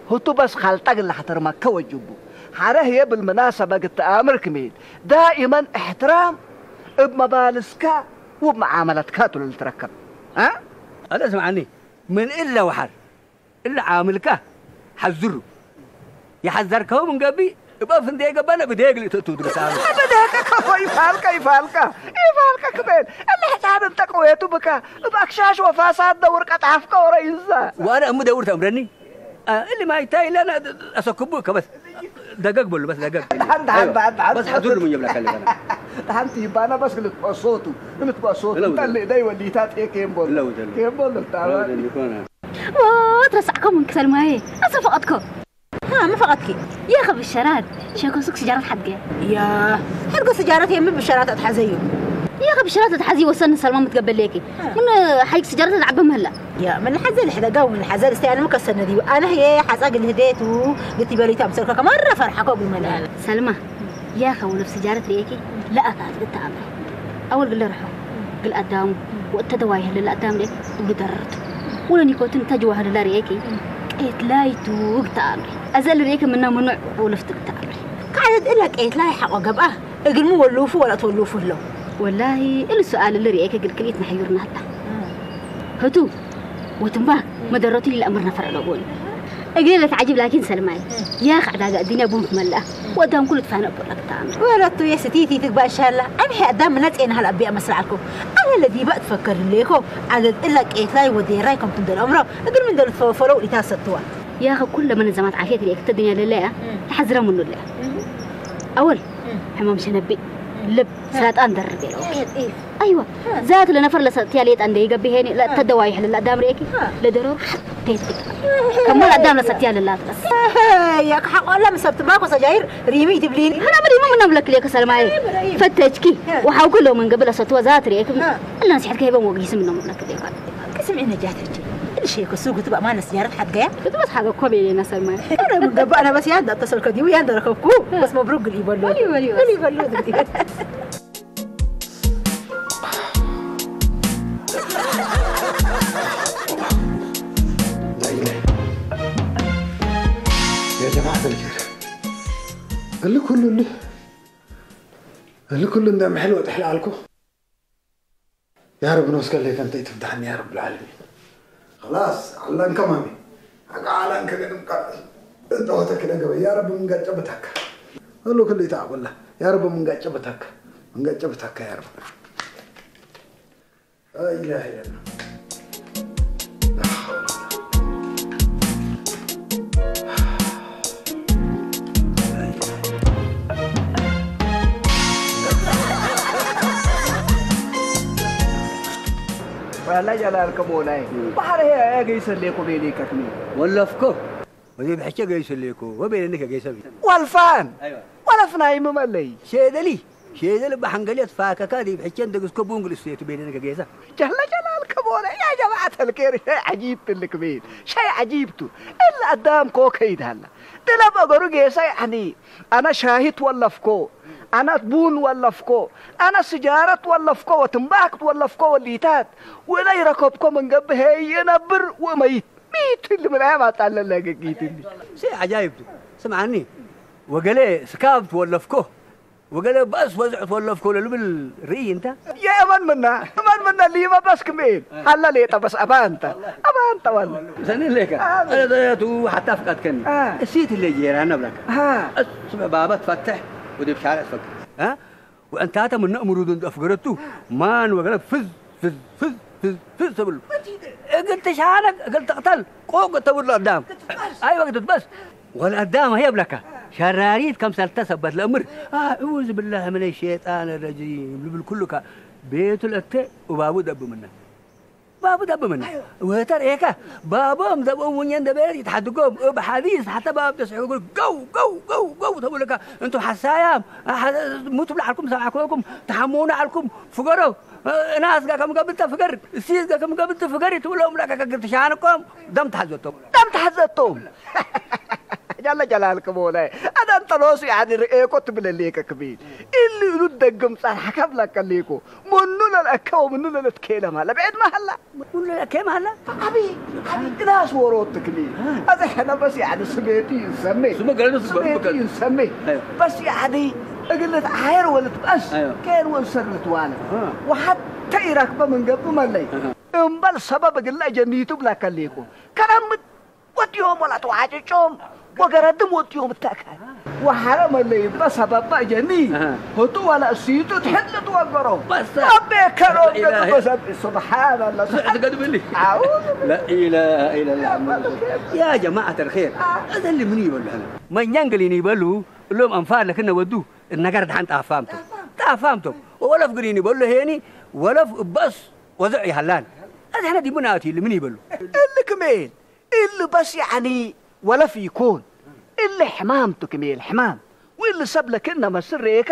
ህቱ በስ ኻልጠ እግል ለሐተርመከ ወጅቡ። ሐረ ህዬ ብልምናሰበ እግል ተአምር ክሜ ዳኢመን እሕትራም እብ መባልስከ ወእብ መዓመለትከ ቱ ለልትረከብ። አ? አለ እስምዐኒ፣ ምን እለ ወሐር እለ ዓምልከ ሐዝሩ። የሐዘርከው ምን ገብእ እብ አፍ እንዴ ገበነ ብዴግ ልእትእቱ ድርሳኑ። ብዴግ ከፎ ይፋልከ፣ ይፋልከ፣ ይፋልከ ክቤን። እለ ሕጻን እንተ ቅዌቱ ብከ እብ አክሻሽ ወፋሳት ደውር ቀጣፍከ ወረይዘ። ወአነ እም ደውር ተአምረኒ። አ፣ እሊ ማይታይ ለና አሰክቡ ከበስ። ደገግ በሉ፣ በስ ደገግ። ደሐን፣ ደሐን፣ ደሐን፣ ደሐን። በስ ሐዙር ምን ይብለከ ለና። ደሐን ቲባና በስ ልትበሶቱ፣ ልትበሶቱ። ለው፣ እንተ ለው። ለእደይ ወሊታ ጤ ኬም ቦል። ለው፣ ለው። ኬም ቦል ልታባ። ለው፣ ለው፣ ሊኮና። ዎ፣ ትረሳዕኮ ምን ክሰል ማዬ። አሰ ፈቀድኮ። ሀ፣ ምን ፈቀድኪ? የኸ ብሸራት፣ ሸኮ ሱቅ ስጃረት ሐድገ። ያ፣ ሐድገ ስጃረት የምን ብሸራት አትሐዘዩ? የኸ ብሸራት አትሐዚ ወሰን ሰልማ ምትገበል ሌኪ። ምን ሐይቅ ስጃረት አትዓበ ምህላ? ያ፣ ምን ለሐዘ ልሕደጋ ወምን ለሐዘ ልስተያንሙ ከሰነ ዲቡ። አነ ህዬ ሐጻ ግል ህዴቱ ግልቲ በሊቱ አምሰልኮ ከመረ ፈርሐኮ እግል መልአለ። ሰልማ፣ ያኸ ወለብ ስጃረት ርኤኪ ለአታት እተ አምረ። አወል ግለ ርሖ፣ ግል አዳሙ ወእተ ደዋይ ህለ ለአዳም ርኤክ እግሉ ደረርቱ። ወለኒኮትን እተ ጅዋ ህለ ለርኤኪ ቄት ላይቱ እግል ተአምሪ። አዘ ልርኤኪ ምና ምኑዕ ወለፍት እግል ተአምሪ። ከዐደት እለ ቄት ላይ ሐቆ ገብአ። እግልሚ ወሉፉ ወለአትወሉፉ ህለው? ወላሂ፣ እሊ ሱኣል እሊ ርኤከ እግል ክልኢት ነሐዩርና ህላ። እም። ህቱ፣ ወትምባክ እም። መደረቱ ለአምር ነፈር አለቦኒ። እግል ለትዐጅብ ላኪን ሰልማይ፣ እም። ያክ ዐዳገ አዱንያ ቡን ክመልአ፣ እም። ወአዳም ኩሉ ትፋነእ እቦ ለክተአምር። ወለቱ የስቲቲ ትግባእ እንሻላ፣ አምሒ አዳም ምነ ጼና ሀል አቢ አመስል ዐልኮ። አነ ለዲበ እትፈከር ህሌኮ፣ ዐደድ እለ ቄትላይ ወዴራይ ከም ትንደል አምሮ፣ እግል ምን ደልትፈወፈለው ኢታሰትዋ። ያክ ኩለ መነዘማት ዓፍየት ርኤክ እተ ዱንያ ለለያ፣ እም። ለሐዝረ ምኑ ለያ። እም። አወል፣ እም። ሕማም ሸነቤ፣ እም። ልብ፣ ሀ። ሰረጣን ደርቤ ለወኪ። ሀ፣ ጢፍ። አይወ፣ ሀ። ዛት ለነፈር ለሰጥያ ሌጣ እንደ ይገብእ ሄኒ፣ ሀ። ለተደዋይሕ ለለአዳም ርኤኪ፣ ሀ። ለደሮር ሐቴት ብጣ። ከመ ለአዳም ለሰጥያ ለላትቀስ። ሀ፣ ያክ ሐቆ ለምሰብት ማኮ ሰጃይር ሪሚ ትብሊኒ። ሀና ምሪሙ ምነ ምለክ ሌከ ሰልማዬ። ሀ፣ ብራሂም። ፈተችኪ፣ ሀ። ወሐውኪ ለው ምን ገብእ ለሰትወ ዛት ርኤኪ፣ ሀ። እለ ነሲሐትከ ሄበን ወጊስም ምነ ምለክ ሌከ። ስምዒ ነጃት፣ ሕጂ እሊ ሸይኮ ሱግ ትበእ ማነ ስጃረት ሐድገያ? እት በስ ሐገኮ ቤሌና ሰልማን። አነ ምን ገብእ፣ አነ በስ ያን ዳተሰልከ ዲቡ ያን ደረከብኩ። በስ መብሩክ ግል ይበሉ። ወሊ፣ ወሊ፣ ወሊ ይበሉ። ያ ጀማዐት አልኸይር። እሊ ኩሉ፣ እሊ፣ እሊ ኩሉ እንደ ምሕል ወጥሕ ለአልኩ። ያ ረቢ፣ ኖስከ ሌከ እንተ ኢትፍደሐኒ ያ ረብ ለዓለሚን። ኸላስ፣ ዐላንከ ማሚ። ሐቀ ዐላንከ ገድም ቃ-፣ እጠወተ ክለ ገበይ። ያ ረቢ፣ ምን ጋጨ ብታከ። እሉ ክል ኢተአቅብለ። ያ ረቢ፣ ምን ጋጨ ብታከ። ምን ጋጨ ብታከ ያ ረቢ። ላ ኢላሀ ኢለላህ። ወላ ጀላልከ ሞላይ፣ እም። በሐር ህዬ ገይሰ ሌኮ ቤሌከ ክሚ። ወለፍኮ፣ ወዲብ ሕቼ ገይሰ ሌኮ፣ ወቤለኒ ከገይሰ ቢ። ወልፋን፣ አይዋ። ወለፍናይም መለይ። ሼደሊ፣ ሼደል በሐንገሌት ፋከካ ዲብ ሕቼ እንደግስኮ ቡንግል እሴቱ ቤለኒ ከገይሰ። ጀለ ጀላልከ ሞላይ፣ ያ ጀማዐት አልኬር፣ ሸይ ዐጂብ ትልክ ቤል፣ ሸይ ዐጂብ ቱ። እለ አዳም ኮከ ይድሀላ። ድለ በገሩ ጌሰ፣ ያኒ፣ አነ ሻሂ ትወለፍኮ፣ አነ ቡን ወለፍኮ፣ አነ ስጃረት ወለፍኮ ወትምባክ ትወለፍኮ ወሊታት፣ ወእለ ኢረከብኮ ምን ገብእ ሄይ እነብር ወመይት። ሚት እሊ ምን አያም አጣለለ ገጊት እሊ። ሸይ ዐጃይብ ቱ። ስምዓኒ፣ ወገሌ ስካብ ትወለፍኮ፣ ወገሌ በአስ ወዝዕ ትወለፍኮ ለልብል ርእይ እንተ። የእመን ምና፣ እመን ምና ሊመ በስ ክምኤል። እ። ሀለ ሌጠ በስ አባ እንተ። አባ እንተ ወለ። ሰኒ ሌከ። አ። አነ ዘያቱ ሐታ ፍቃድከኒ። አ። እሲት ሌ ጄራነ ብለከ። አ። እስ ባበ ትፈትሕ ወዲብ ሻርዕ ትፈግር። አ? ወእንታተ ምነ እምሩድ እንደ አፍገረቱ ማን ወገለ ፍዝ፣ ፍዝ፣ ፍዝ፣ ፍዝ፣ ፍዝ ተብሉ። እግል ትሻነቅ፣ እግል ትቅተል፣ ቆቅ ተብሉ አዳም። አይ ወቅት በስ። ወለአዳም ህዬ እብለከ፣ ሸራሪት ከምሰልተ ሰበት ለእምር፣ አዑዝ ብላህ ምነ ሸይጣን ረጂም ልብል ኩሉካ፣ ቤቱ ለእተ እባቡ ደብ ምነ። ባቡ ደብ ምነ። አይወ። ወተር ኤከ ባቦም ደብኦም ውኘ እንደ ቤት ይትሐድጎም። እብ ሐዲስ ሐተ ባብ ተስሕብ እግል ገው፣ ገው፣ ገው፣ ገው ተብልከ። እንቱም ሐሳያም፣ ሐ-፣ ሙት ብለ ዐልኩም፣ ሰምዐኮኩም፣ ተሐሙነ ዐልኩም፣ ፍገሮ። እናስ ገከም ገብተ ፍገር፣ እሲስ ገከም ገብተ ፍገር ይትብሎም ለከ ከግር ትሻንቆም፣ ደም ተሐዘቶም። ደም ተሐዘቶም። ጀለ ጀላልክ ቦለ፣ አዳን ጠሎሱ ያኒ ርኤኮ ትብለሌከ ክቢል። እሊ እሉ ደግም ጸርሐከ ብለከ ሌኮ። ምኑ ለልአከ ወምኑ ለልትኬለመ ለብዕድ መሀላ። ምኑ ለልአከ መሀላ? አቢ፣ አቢ፣ እናስ ወሮት ክቢል። አ። አዜ ሕነ በስ ያኒ ስሜቱ ይንሰሜ። ስሜ ገለዱ ስሜ ስሜቱ በከል። ይንሰሜ። አዮ። በስ ያኒ እግል ልትዓየር ወልትበአስ አዮ። ኬን ወልሰር ልትዋለ። አ። ወሐቴ ኢረክበ ምን ገብእ መለይ። አሃ። እምበል ሰበብ እግለ አጀኒቱ ብለከ ሌኮ። ከረምት ወድዮም ወለትዋጭጮም ወገረድም ወድዮም እተአካን። ወሐረ መለይበ ሰበበ ጀኒ አሃ። ህቱ ወለእሲቱ ትሕት ልትወገሮ። በሰ። አቤ ከሮም ኢላሂ። ገዱ በሰብ። ሱብሓነላህ። ስዕት ገድብሊ። አዑዙ ቢላህ። ላኢላሃ ኢለላህ። ያ ጀማዐት አልኸይር። አ። እዘሊ ምኑ ይበሉ ሀለ? መኛን ገሊኒ ይበሉ፣ እሎም አንፋር ለክነ ወዱ፣ እነገር ደሐን ጣፋምቶም። ጣፋምቶም። ወወለፍ ገሊኒ ይበሉ ሄኒ፣ ወለፍ እበስ ወዘዕ ይሀላን። እዘ ሕነ ዲቡና አትይሊ ምኑ ይበሉ? እሊ ክሜል እሊ በስ ያኒ ወለፍ ኢኮን። እሊ ሕማም ቱ ክሜል ሕማም። ወእሊ ሰብ ለክእነ መስል ሬከ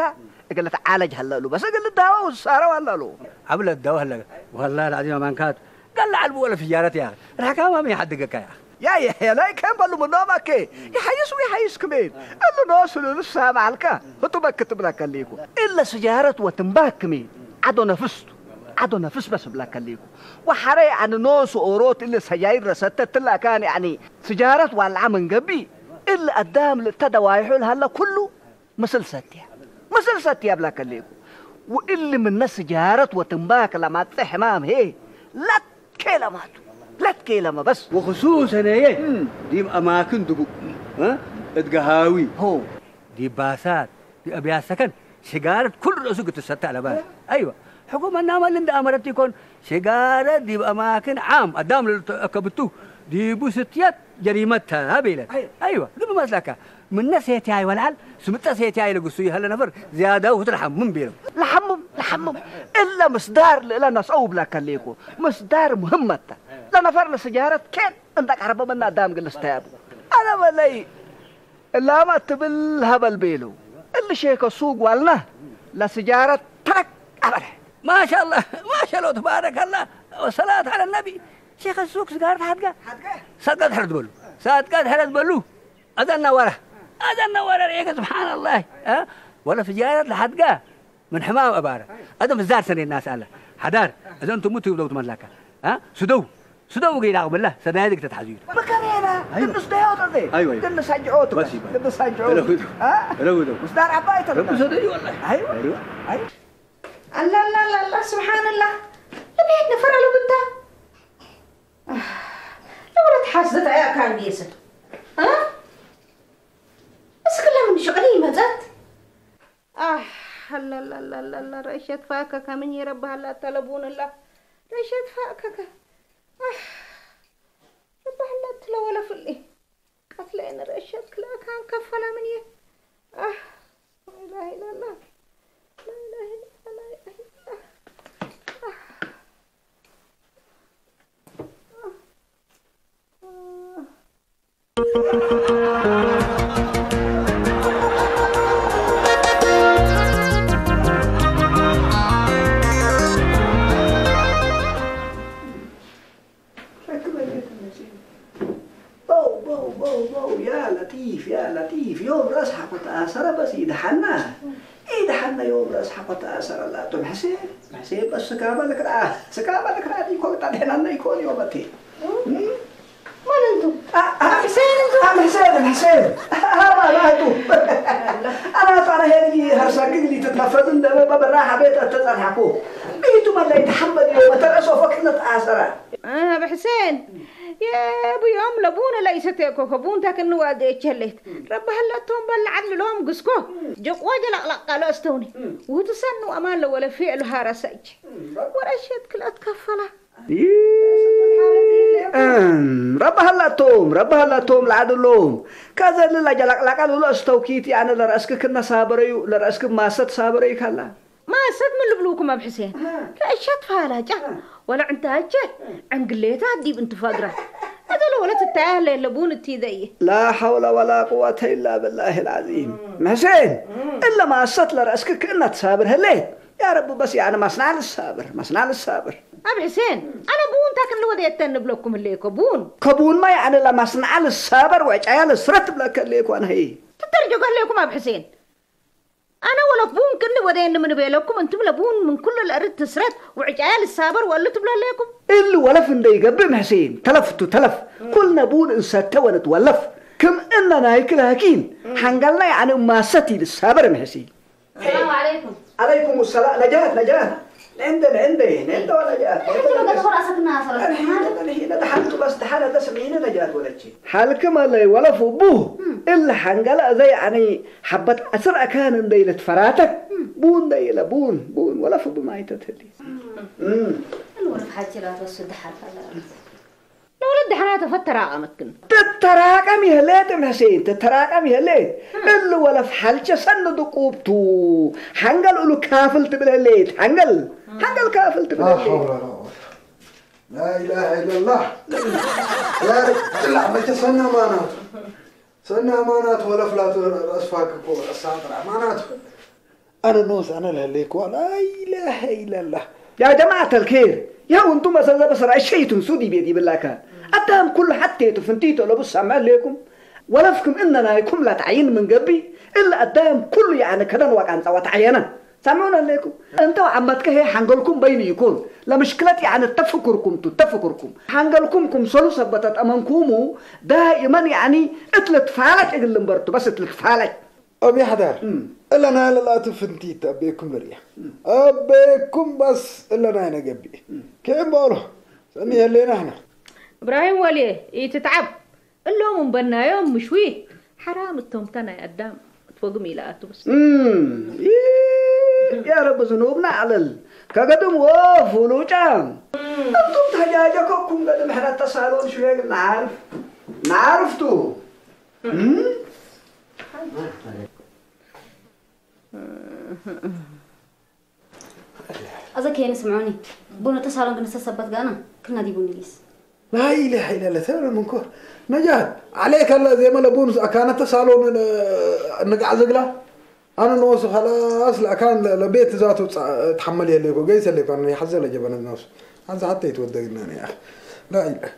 እግል ልትዓለጅ ሀለ እሉ። በስ እግል ልዳወ ወትሳረው ሀለ እሉ። ዐብ ለዳወ ሀለ። ወላሂ ለዐዚም አማንካት። ጋል ለዐልቡ ወለፍ እያረት ያ። ራካማ ሚ ሐድገካ ያ። ያ የሕየ ላይ ከን በሉ ምኖም አኬ። ይሐይስ ወይሐይስ ክሜል። እሊ ኖሱ ልልሳም ዐልከ። ህቱ በክት ብለከ ሊኩ። እለ ስጃረት ወትንባክ ክሜል። ዐዶ ነፍስ ቱ። ዐዶ ነፍስ በስ ብለከ ሊኩ። ወሐረ ያኒ ኖሱ ኦሮት እሊ ሰጃይር ረሰተ እትለ አካን ያኒ ስጃረት ዋልዓ ምን ገብእ፣ እሊ አዳም ልእተ ደዋይሑ ለሀለ ኩሉ ምስል ሰትየ፣ ምስል ሰትየ እብለከ ሌኩ። ወእሊ ምነ ስጃረት ወትንባክ ለመጽእ ሕማም ህዬ ለትኬለመ ቱ፣ ለትኬለመ በስ። ወክሱሰን ህዬ እም። ዲብ አማክን ድቡእ፣ እ? እት ገሃዊ፣ ሆ። ዲብ ባሳት፣ ዲብ አብያት ሰከን፣ ሽጋረት ኩሉ ረእሱ እግል ትሰተ አለባል። አይወ። ሕኩመትናመ እሊ እንደ አመረት ኢኮን፣ ሽጋረት ዲብ አማክን ዓም አዳም ለልትአከብቱ ዲቡ ስትየት ጀሪመት ተ ቤለት። አይ። አይወ። ግብ መስለከ፣ ምነ ሴትያይ ወለዐል፣ ስምጠ ሴትያይ ለግሱ ይሀለ ነፈር ዝያዳው ህቱ ለሐምም ቤለው። ለሐምም፣ ለሐምም። እለ ምስዳር ለእለ ነስአው እብለከ ሌኮ። ምስዳር ሙህመት ተ። ለነፈር ለስጃረት ኬን እንደ ቀርበ ምነ አዳም እግል ልስተያቡ። አነ በለይ እላመ ትብል ሀበል ቤለው። እሊ ሼከ ሱግ ዋልነ ለስጃረት ተረክ አበለ። ማሻአላህ፣ ማሻአላህ፣ ተባረከላህ፣ ወሰላት ዐለ ነቢ። ሼከ ሱግ ስጋረት ሐድገ? ሐድገ። ሰድቀት ሕረት በሉ። ሰድቀት ሕረት በሉ። አዘና ወረ። አዘና ወረ ሬከ፣ ስብሓንላህ። አ? ወለ ስጃረት ለሐድገ። ምን ሕማም አባረ። አደም ዛር ሰኔ ናስ አለ። ሐዳር። እዘ እንቱ ሙቱ ይብለው ትመላካ። አ? ስደው። ስደው ገይዳ አቅብላ። ሰዳይድግ ተትሐዝዩት። በከሬና። አይወ። ግንስ ደዮት እንዴ? አይወ፣ አይወ። ግንስ አጅዖት። በስ ይባል። ግንስ አጅዖት። ረፉ ይዱ። አ? ረፉ ይዱ። ምስዳር አባይ ተብላ። ረፉ ሰደዩ ወላሂ። አይወ። አይወ። አይ። አላላላላ ስብሓንላህ። ለቤት ነፈር አሉ ብታ። ለወለት ሐስደት አያካን ጌሰ። አ? እስክ ለምን ሽቅሊ መጸት? አህ፣ አላላላላላ፣ ረእሸት ፋከከ ምን ይረባህላ ተለቡንላ፣ ረእሸት ፋከከ። አህ፣ ረባህላ ትለወለ ፍሊ። ቀትለይን ረእሸት ክለ አካን ከፈለ ምን የ-፣ አህ፣ ላኢላሃ ኢላላህ፣ ላኢላሃ ኢላላህ፣ ላኢላሃ ኢላላህ። አህ፣ አህ፣ አህ። በው፣ በው፣ በው፣ በው፣ ያ ለጢፍ፣ ያ ለጢፍ፣ ዮም ረእስ ሐቆ ተአሰረ በስ ኢደሐና። ኢደሐና ዮም ረእስ ሐቆ ተአሰረ ላቱ። ሕሴን፣ ሕሴን በስ ስካበ ልክርአ፣ ስካበ ልክርአ ዲኮ፣ ጣ ደሕናና ኢኮን ዮም አቴ። ማን እንቱ? አ-፣ አ-፣ አም ሕሴን እንቱ? አም ሕሴን፣ አም ሕሴን። አማ ናቱ። አና ጣና ሄድጊ ሀርሳግግ ሊትትነፈዝ እንደበ በበራሃ ቤት አተጸናኩ። ቢቱ መለይ ተሐመድ ዮም ተረሶ ፈክነት አሰራ። አብ ሕሴን፣ የቡ ዮም ለቡነ ለኢሰቴኮ ከቡንታ ክንዋዴ እቸሌት። ረቢ ሀለቶም በል ዐድል ሎም ግስኮ። ጀቆ ጀለቅለቅ ቃሎ አስተውኒ። ውህቱ ሰኑ አማን ለወለ ፊዕሉ ሀረሰ እች። ወረሸት ክልአት ከፈላ። እም፣ ረቢ ሀላቶም፣ ረቢ ሀላቶም ለዐድሎም። ከዘ እሊ ለጀለቅለቀ ልብሎ እስተውኪት፣ ያነ ለረአስክ ክነ ሳበረዩ፣ ለረአስክ ማሰት ሳበረዩ ከላ። ሰት ምን ልብሉኩም አብ ሕሴን? አ። ለእሸት ፋላጫ አ። ወለ ዕንታቼ አ። ዕንግሌታት ዲብ እንትፈግረ። አዘ ለወለት እታያ ሌለ ቡን እቲደየ። ላ ሐውለ ወላ ቅወተ ኢላ ብላሂል ዐዚም። ም። ሕሴን፣ ም። እለ ማሰት ለረአስክ ክእነ ትሳብር ህሌት። ያ ረቢ በስ ያነ ማስናዕ ልሳብር፣ ማስናዕ ልሳብር። አብ ሕሴን፣ አነ ቡን ታክል ወዴተን እብለኩም ህሌኮ ቡን። ከቡንማ ያነ ለማስናዕ ልሳበር ወዕጫያ ልስረት እብለከ ህሌኮ አነ ህይ። ትተርጀጎ ህሌኩም አብ ሕሴን። አነ ወለፍ ቡን ክእኒ ወዴኒ ምን ቤለኩም፣ እንቱም ለቡን ምን ኩሉ ለእርድ ትስረት ወዕጫያ ልሳበር ወእሉ ትብሎ ሌኩም። እሊ ወለፍ እንዴ ይገብእ ምሕሴን፣ ተለፍቱ ተለፍ። ኩልነ ቡን እንሰተ ወንትወለፍ። ክም እነ ናይክ ላኪን፣ ሐንገልነ ያዕኒ እማሰት ኢልሳበር ምሕሴን። ሰላም ዐለይኩም። ዐለይኩም ሰላም። ነጃት፣ ነጃት። እንደ፣ እንደ፣ እንደ ወነጃት። እንደ ወነጃት። ወራሰክና ሰላም። ተንሂ፣ ተንሂ፣ ነደሓንቱ በስ ደሓነ ተስምዒኒ ነጃት ወለቼ። ሐልክመ ለይወለፍ እቡ፣ እም። እሊ ሐንገለ አዘ ያዕኒ ሐበት ዐስር አካን እንደ ኢልትፈራተ፣ እም። ቡን እንደ ኢለ፣ ቡን፣ ቡን፣ ወለፍ እቡ ማይተት ህሊ። እም። እም። እሊ ወለፍ ሐጂ ላትወስድ ደሓር ፈለ። ለወለት ደሐናተ ፈተራቀመት ግን። ትተራቀም ይህሌት እም ሕሴን፣ ትተራቀም ይህሌት። እም። እሊ ወለፍ ሐልቼ ሰኒ ድቁብ ቱ። ሐንገል እሉ ካፍል ትብል ህሌት። ሐንገል፣ እም። ሐንገል ካፍል ትብል ላ ህሌት። ሐውለ ወላ ቁወተ። ላኢላሀ ኢለላህ። ያ ረብ፣ ጥላዕ መቼ ሰኒ አማናቱ። ሰኒ አማናቱ ወለፍ ላቱ ረአስ ፋክ እኮ ረአስ ሳጥር አማናቱ። አነ ኖስ አነ ለህሌኮ ላኢላሀ ኢለላህ። ያ ጀማዐተል ኬር፣ ያው እንቱም አሰዘ በሰራ እሸይቱን ሱ ዲቤ ዲብላካ። አዳም ኩሉ ሐቴቱ ፍንቲቶ ለቡ ሰምዐ ሌኩም። ወለፍክም እነ ናይኩም ለተዐይን ምን ገብእ፣ እለ አዳም ኩሉ ያዕኒ ከደን ወቃንጸ ወተዐየነ። ሰምዑነ ሌኩም። እንተ ወዐመትከ ህዬ ሐንገልኩም በይኑ ይኩን። ለምሽክለት ያዕኒ ተፍኩርኩም ቱ፣ ተፍኩርኩም። ሐንገልኩም ክምሰሉ ሰበተት አመንኩሙ፣ ዳኢመን ያዕኒ እት ልትፋለጭ እግል ልንበርቱ፣ በስ እት ልትፋለጭ። አብ ይሕደር፣ እም። እለ ናይለ ላቱ ፍንቲት አቤኩም ልርኤ። እም። አቤኩም በስ እለ ናይነ ገብእ። እም። ኬን በአሎ፣ ሰኒ ህሌና ሕነ። እብራሂም ወልዬ፣ ኢትትዐብ። እሎም እምበናዮም ምሽዊ፣ ሐራም እቶምተ ናይ አዳም እት ወግም ኢለአቱ በስ። እም። ይ-፣ ያ ረቢ ዝኑብነ አለል። ከገድም ወፍ ውሉጫም። እም። እንቱም ተጃጀከኩም ገድም ሕነ ተሳሎን ሽዌ ነዓርፍ። ነዓርፍ ቱ። እም። አዘ ኬን ስምዑኒ፣ ቡን እተ ሳሎን ግንሰ ሰበት ጋና፣ ክልና ዲቡ ንጊስ። ላኢላሀ ኢለላህ፣ ተረ ምንኮ። ነጃት፣ ዐሌከ አላ ዜመ ለቡን አካነተ ሳሎን ለ-፣ እንቃዕ ዝግላ። አነ ኖሱ ኸላስ ለአካን ለ-፣ ለቤት ዛቱ ጸ-፣ ተሐመል የሌኮ፣ ገይሰ ሌኮ፣ አነ የሐዘ ለጀበነ ኖሱ። አንሰ ሐቴ ይትወደግና ያ አኺ። ላኢላሀ።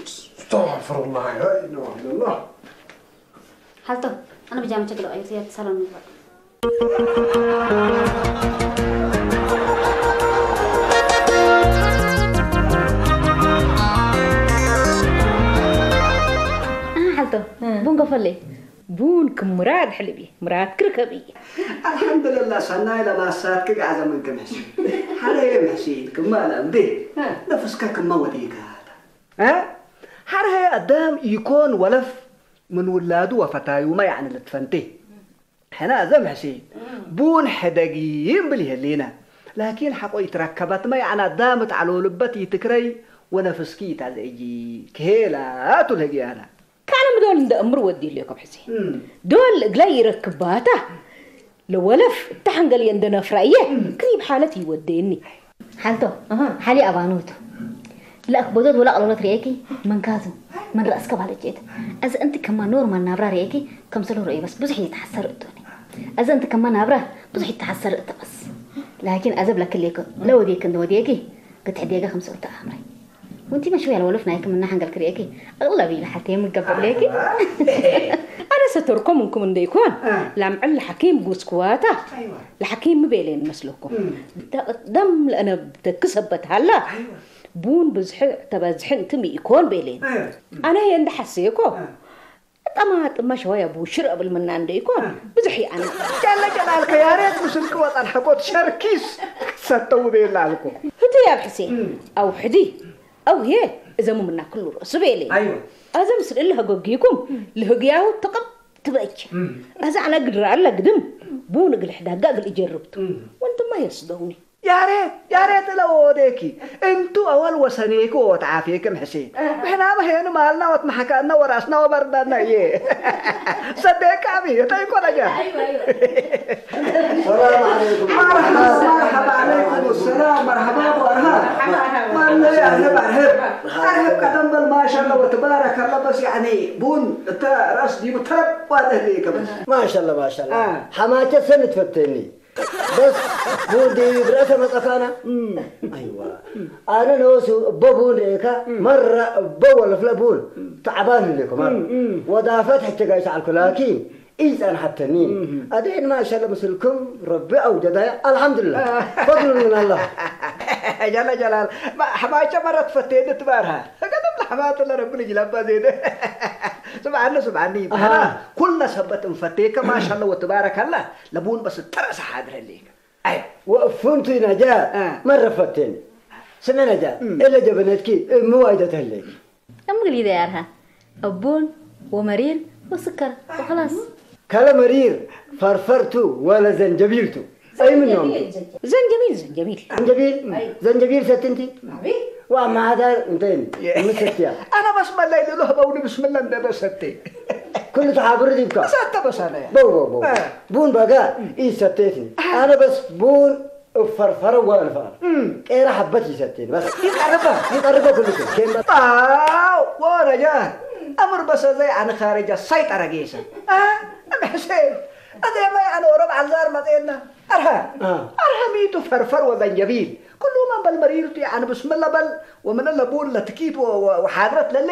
አስተግፊሩላህ፣ ላኢላሀ ኢለላህ። ሐልቶ፣ አነ ብጃመ ቸግሎ አዩት፣ ያት ሳሎን ንግባ። አህ፣ ሐልቶ፣ እ። ቡን ገፈሌ። ቡን ክም ምራድ ሕልብ፣ ምራድ ክርከብ። አልሐምዱልላህ፣ ሰናይ ለማሳትክ ገዓዘ ምን ክም ሕሲን። ሐረ ህዬ ምሕሲን፣ ክማ ለእምዴ፣ እ። ነፍስከ ክመ ወዴካ ተ። እ? ሐር ህዬ አዳም ኢኮን ወለፍ ምን ውላዱ ወፈታዩመ ያዕኒ ልትፈንቴ። ሕነ አዘም ሕሴን፣ እም። ቡን ሕደጊ እምብል ይህሌነ። ላኪን ሐቆ ኢትረከበትመ ያዕኒ አዳም እት ዐሎልበት ኢትክረይ ወነፍስኪ ኢታዘእጂ ክሄላ ቱ ለህግያና። ከአነ ምዶል እንደ እምር ወዲ ህሌኮ ሕሴን። እም። ዶል እግላይ ኢረክባታ። ለወለፍ እተ ሐንገልየ እንደ ነፍራየ እም። ክሪብ ሓለት ኢወዴኒ። ሐልቶ፣ አሃ። ሐሊ አባኖቱ። ለአክበዶት ወለአቅለሎት ርኤኪ መንካቱ ምን ረአስከ ባለቼት። አዘ እንቲ ከማ ኖርማል ናብራ ርኤኪ ከምሰሉ ርኤ በስ ብዙሕ ኢተሐሰር እቶኒ። አዘ እንቲ ከማ ናብራ ብዙሕ ኢተሐሰር እተ በስ። ላኪን አዘ ብለክሌኮ ለወዴክ እንደ ወዴኪ ክትሕዴገ ከምሰሉ ተአምረይ። ወንቲመ ሽውየ ለወልፍ ናይክ ምነ ሐንገልክ ርኤኪ፣ አቅለቢ ለሐቴ ምገበር ሌኪ። አነ ሰተርኮ ምንኩም እንደ ኢኮን፣ አ። ላምዕል ለሐኪም ጉስክዋታ፣ አይዋ። ለሐኪም ምቤሌን መስለኩም። እም። ደ-፣ ደም ለአነ ብተክ ሰበት ሀላ፣ አይዋ። ቡን ብዝሕ ተበዝሕ እንክም ኢኮን ቤሌን። አይዋ። እም። አነ ህዬ እንደ ሐሴኮ፣ አ። ጠማጥመ ሸወየ ቡሽር እብል ምና እንደ ኢኮን፣ አ። ብዝሕ ይአነ። ጀለ ጀላልከ ያሬት ምስልክ ወጠልሐቆት ሸርኪስ ሰተው ቤላ አልኮ። ህቱ ያብ ሕሴን፣ እም። አው ሕዲ፣ አው ህዬ እዘሙ ምና ክሉ ርእሱ ቤሌ። አይወ። አዘ ምስል እሊ ሀጎጊኩም፣ እም። ልህግያሁ ትቅብ ትበች። እም። አዘ አነ ግድረ አለ ግድም፣ ቡን እግል ሕዳጋ እግል እጀርብቱ። እም። ወንትማ የስደውኒ። ያሬት፣ ያሬት እለ ወዴኪ፣ እንቱ አወል ወሰኔኪ ወወትዓፌኪ እም ሕሴን። እህ። ብሕናመ ሄኑ ማልና ወትመሐካና ወራስና ወበርዳና እዬ። ሰዴቃሚ፣ እተይኮ ነጃ። አይወ፣ አይወ። ሰላም መርሐባ፣ መርሐባ ዐለይኩም ሰላም፣ መርሐባ ወአርሃብ። መርሐባ፣ መርሐባ። መርሐባ፣ መርሐባ። አርህብ፣ አርህብ። አርህብ ቀደም በል፣ ማሻአላህ ወተባረከላህ። በስ ያኒ ቡን እተ ራስ ዲቡ ተረብ ዋደህ ሊከ በስ። ማሻአላህ፣ ማሻአላህ። አ። ሐማቼ ሰኒ ትፈቴኒ። በስ ቡን ዲብ ረአሰ መጸካና። እም። አይዋ። አነ ኖሱ እበ ቡን ርኤካ፣ እም። መረ እበ ወለፍለ ቡን እም። ተዕባን ህሌኮ መረ። እም፣ እም። ወዳፈት ሕቼ ጋይስ ዐልኩ፣ ላኪን ኢጸንሐተኒ። እም። አዴን ማሻአላህ ምስልኩም ረቢ አውጀዳያ፣ አልሐምዱሊላህ። ፈድሉን ምን አላህ። ጀለ ጀላል፣ ማ-፣ ሐማቼ መረ ትፈቴኒ ትባርሃ። ቀደም ለሐማት ለረቢ ልጅ ለባ ዜደ። ስብሓነ፣ ስብሓኒ። አሃ። ኩልነ ሰበት እንፈቴከ፣ ማሻአላህ ወትባረከላህ። ለቡን በስ ተረሰ ሓድረ ሌከ። አይ። ወእፉንቱ ነጃት አ። መረ ፈቴኒ። ስመ ነጃት፣ እም። እለ ጀበነትኪ እብ ሚ ዋይደት ህሌኪ? እም ግሊ ደያርሃ፣ እቡን ወመሪር ወስከር ወክላስ። ከለ መሪር ፈርፈር ቱ ወለ ዘንጀቢል ቱ? አይ ምኖም? ዘንጀቢል፣ ዘንጀቢል። ዘንጀቢል? አይ። ዘንጀቢል ሰቲ እንቲ? አቤ። ወአማሃዳር እንተ ምን ሰትያ? አነ በስመላ ይልሉ ህበውኒ ብስምላ እንደ በሰቴ። ኩሉ ተሓብሩ ዲብካ? ሰተ በሳለ። በው፣ በው፣ በው። አ። ቡን በጋ ኢሰቴትኒ። አ። አነ በስ ቡን እብ ፈርፈረ ወአንፋ። እም። ቄረ ሐበት ኢሰቴኒ በስ። ይቀርበ። ይቀርበ ኩሉ ኬን በስ። አው፣ ወረጃ። አምር በሰ ዘይ አነ ካረጃ ሳይጠረ ጌሰ። አ? አም ሕሴን። አዜመ አነ ኦሮም ዐልዛር መጤና። አርሀ። አ። አርሀ ሚቱ ፈርፈር ወዘንጀቢል። ኩሉመ በል መሪርቱ ያኒ ብስምላ በል ወምን ለቡን ለትኪት ወ-፣ ወ-፣ ወሓድረት ለሌ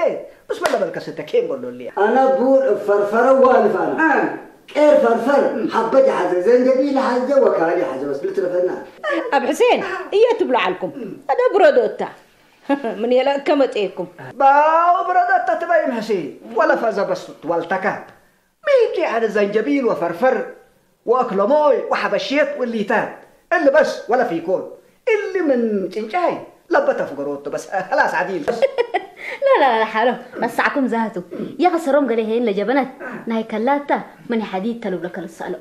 ብስምላ በል ከሰተ ኬን በሎልያ። አነ ቡን እብ ፈርፈረ ወአንፋ አነ። አ። ቄር ፈርፈር እም። ሐበ ሐዘ፣ ዘንጀቢል ሐዘ ወካሊ ሐዘ በስ ልትረፈና። አብ ሕሴን እየ ትብሎ ዐልኩም። እም። አደ ብረዶ እታ። ምን የለ እከ መጤኩም። ባው ብረዶ እታ ትበይም ሕሴን። ወለፈዘ በስ ትወልተካ። ሚ ቱ ያኒ ዘንጀቢል ወፈርፈር ወአክለሞይ ወሐበሽየት ወእሊታት እሊ በስ ወለፊኮን። እሊ ምን ጭንጫይ ለበ ተፍገሮቱ በስ ኸላስ ዐዲል። ላ፣ ላ፣ ላ፣ ሓሎ ነሳዕኩም ዛቱ። የኸሰሮም ገሌ ሄን ለጀበነት ናይ ከላታ ምን ሐዲድ ተሉብ ለከልሳሎ።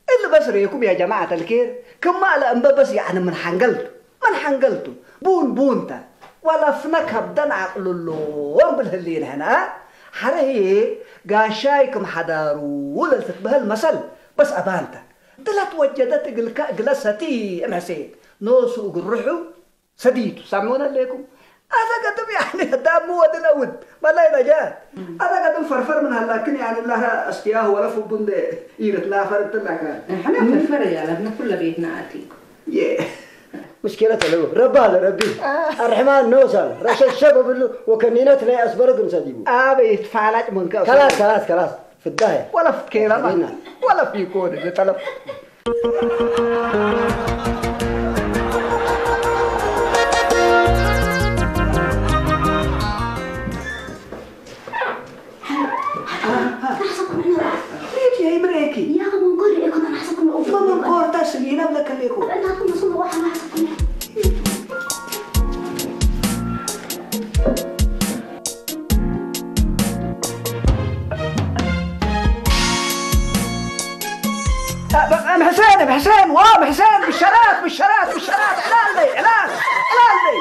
እሊ በስ ሬኩም ያ ጀማዐት አልኬር ክማ ለእንበ በስ ያኒ ምን ሐንገልቱ። ምን ሐንገልቱ ቡን ቡን ተ፣ ወለፍነ ከብደን አቅልሎ እንብል ህሌነ ህነ፣ ሐረ ህዬ ጋሻይ ክም ሐዳሩ ለልትትበህል መሰል በስ አባን ተ። ድለት ወጀደት እግልከ እግለ ሰቲ እም ሕሴን ኖሱ እግል ርሑ ሰዲቱ። ሳምዑነ ሌኩም። አዘ ቀድም ያኒ አዳም ሚ ወድነ ውድ መላይ ነጃት። አዘ ቀድም ፈርፈር ምን ሀላክን ያኒ ለሀ አስትያሁ ወለፍ ቡንዴ ኢልትናፈር እትላካ። ሕነ ፈርፈር እያለ እብነ ኩለ ቤትና አቲ። የ-፣ ምሽኪለት አለው። ረቢ አለ፣ ረቢ። አርሕማን ኖስ አለ። ረሸሸ በብሉ ወከኒነት ላይ አስበረ ግን ሰዲቡ። አቤት ፋላጭ መንከ ከላስ፣ ከላስ፣ ከላስ። ፍዳህ። ወለፍ ኬለማ። ሐቢና። ወለፍ ይኮን ለጠለብ። ሐሰኩም ዐለ። ሌት የህይ ብሬኪ። ያኸ መንኮር ርኤኮ ናን ሐሰኩም ዐለ። በመንኮር ታስሊና ብለከሌኮ። እናትኩም መስሉ ወሐና ሐሰኩም ዐለ። እም ሕሴን፣ እም ሕሴን፣ ዋም ሕሴን፣ ብሸራት፣ ብሸራት፣ ብሸራት፣ ዕላል ደይ፣ ዕላል፣ ዕላል ደይ።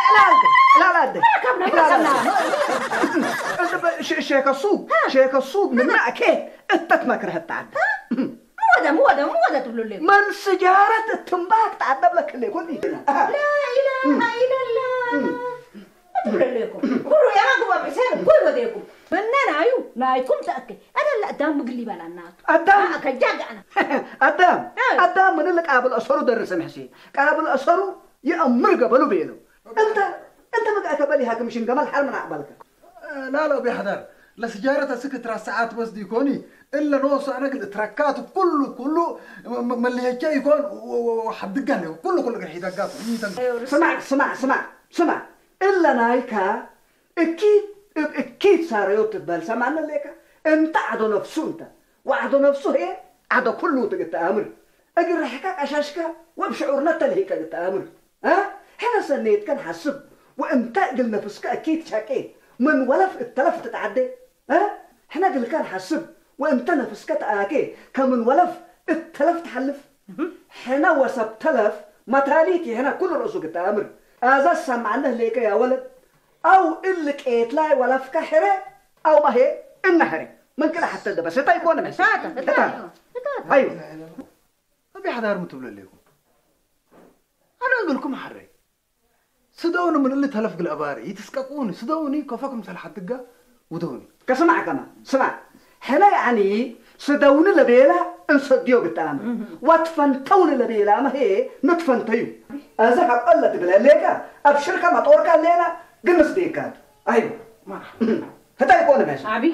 ዕላል ደይ፣ ዕላል ደይ። ሸ-፣ ሼከ ሱብ፣ አ። ሼከ ሱብ ምን አ። ማእኬ እተ ትመክረህ ተዐደ። አ? ምወደ፣ ምወደ፣ ምወደ ትብሉሌ። ምን ስጃረት ትንባክ ተዐደብ ለክሌ ኩል። ላኢላሃ ኢለላህ። እም። ትብሉሌኩም። ኩሩ ያ ጉባብ ሕሴን እኮ ይወዴኩም። ምነ ናዩ ናይኩም ተአኬ። አዳም ለአዳም ምግል ይበላና። አዳም። አ፣ ከጃ ጋና። አዳም። አ። አዳም ምን ለቃብል አሰሩ ደረሰ ሕሴን። ቃብል አሰሩ ይአምር ገበሉ ቤለው። እንተ፣ እንተ ምግአከ በሊሃ ክምሽን ገመል ሐር ምን አቅበልከ። ላሎ ቢሐደር፣ ለስጃረት እስክ ትረሰዓት በስ ዲኮኒ፣ እለ ኖሱ አነ እግል እትረካቱ ኩሉ፣ ኩሉ መ-፣ መ-፣ መልሄቼ ኢኮን ወ-፣ ወ-፣ ወሐድገ ህሌው፣ ኩሉ፣ ኩሉ እግል ሒደጋቱ፣ ኢተን። ስማዕ፣ ስማዕ፣ ስማዕ፣ ስማዕ፣ እለ ናይካ እኪት እብ እኪት ሳረዮት ትትበህል ሰማነ ሌከ፣ እንተ ዐዶ ነፍሱ እንተ፣ ወዐዶ ነፍሱ ህዬ ዐዶ ኩሉ ትግል ተአምር። እግል ርሕከ ቀሸሽከ ወእብ ሽዑርነት ተልሂቀ እግል ተአምር። አ? ሕነ ሰኔትከ ነሐስብ ወእንተ እግል ነፍስከ እኪት ሸቄ ምን ወለፍ እተለፍ ትትዐዴ። አ? ሕነ እግልከ ነሐስብ ወእንተ ነፍስከ ተአኬ ከምን ወለፍ እተለፍ ተሐልፍ። ሕነ ወሰብ ተለፍ መታሊት ይሕነ ኩሉ ርእሱ እግል ተአምር። አዘ ሰምዐነ ህሌከ ያ ወለድ፣ አው እሊ ቄትላይ ወለፍከ ሕረ አውመ ህዬ እነ ሕረ ምን ክልኤ ሐተ ደበሰ እተ ኢኮን መሕሰብ። እተ፣ እተ፣ እተ። እተ። አይወ። እብ ሐዳር ምን ትብሎ ሌኩም? አነ እግልኩም ሐሬ። ስደውኒ ምን እሊ ተለፍ እግል አባሪ፣ ይትስቀቁኒ፣ ስደውኒ፣ ከፎ ክምሰል ሐድጋ ውደውኒ። ከስማዕ ከማን፣ ስማዕ፣ ሕነ ያኒ ስደውኒ ለቤላ እንሰድዮ ግዳመ፣ ወትፈንተውኒ ለቤላመ ህዬ ንትፈንተዩ። አዜ ሐቆ ለትብለ ሌከ፣ አብሽርከ መጦርከ ሌላ፣ ግን ምስዴካቱ። አይወ። መርሐባ። ህታይ ኮነ መሽ። አቢ።